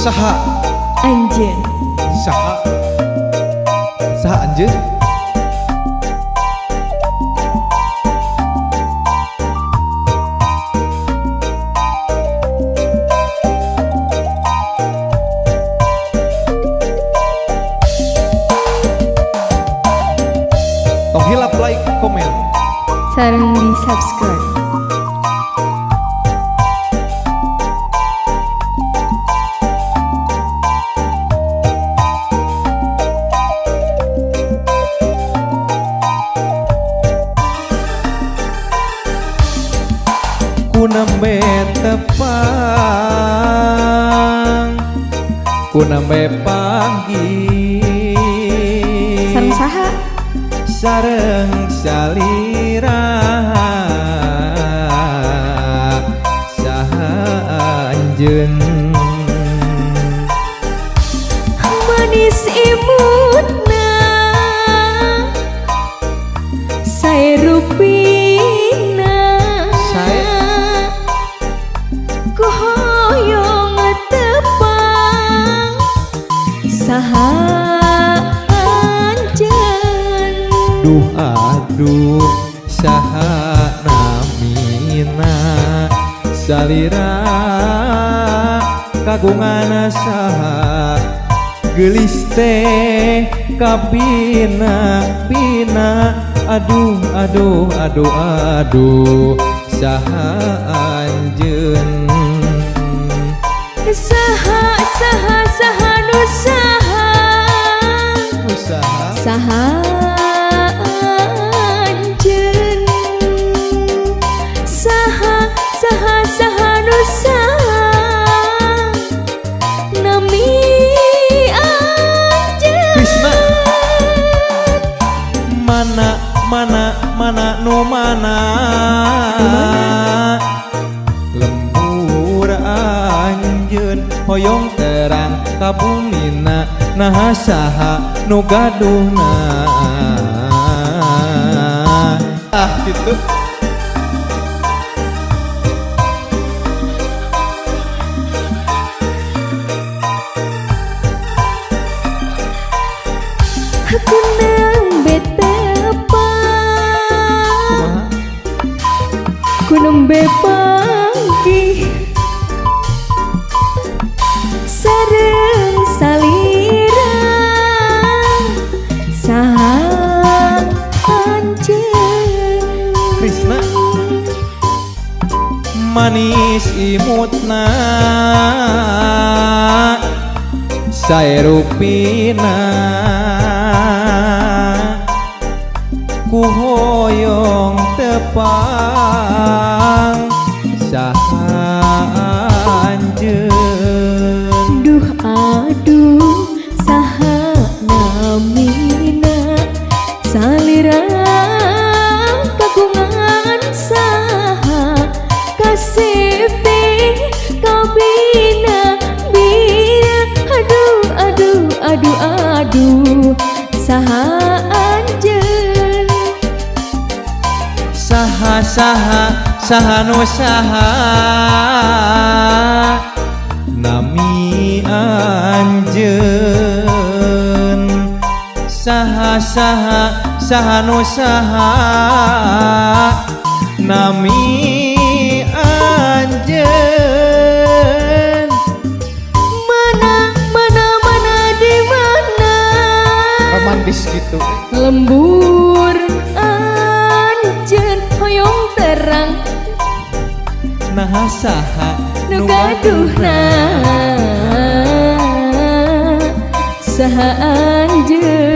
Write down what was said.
Saha anjeun? Saha? Saha anjeun? Tong hilap like, komen, sareng di subscribe. Ku nembe tepang, ku nembe panggih sareng saha? Sareng salira saha anjeun? Manis imutna sae rupina, sae ku hoyong tepang saha anjeun? Duh aduh saha namina salira kagungan saha geulis teh kabina bina aduh aduh aduh aduh saha anjeun? Saha saha saha nu saha? Nu saha? Saha anjeun? Saha saha saha nu saha nami anjeun? Krisna mana mana mana nu mana lembur anjeun hoyong terang ka bumina naha saha nu gaduhna ah gitu. Ku nembe tepang, ku nembe panggih sareng salira saha anjeun? Krisna manis imutna sae rupina ku hoyong tepang saha anjeun? Duh aduh saha namina salira kagungan saha kasih teh kabina bina aduh aduh aduh aduh saha anjeun? Saha saha saha nu saha nami anjeun? Saha saha saha nu saha nami anjeun? Mana mana mana di mana romantis gitu lembur anjeun hoyong terang naha saha nu gaduhna saha anjeun?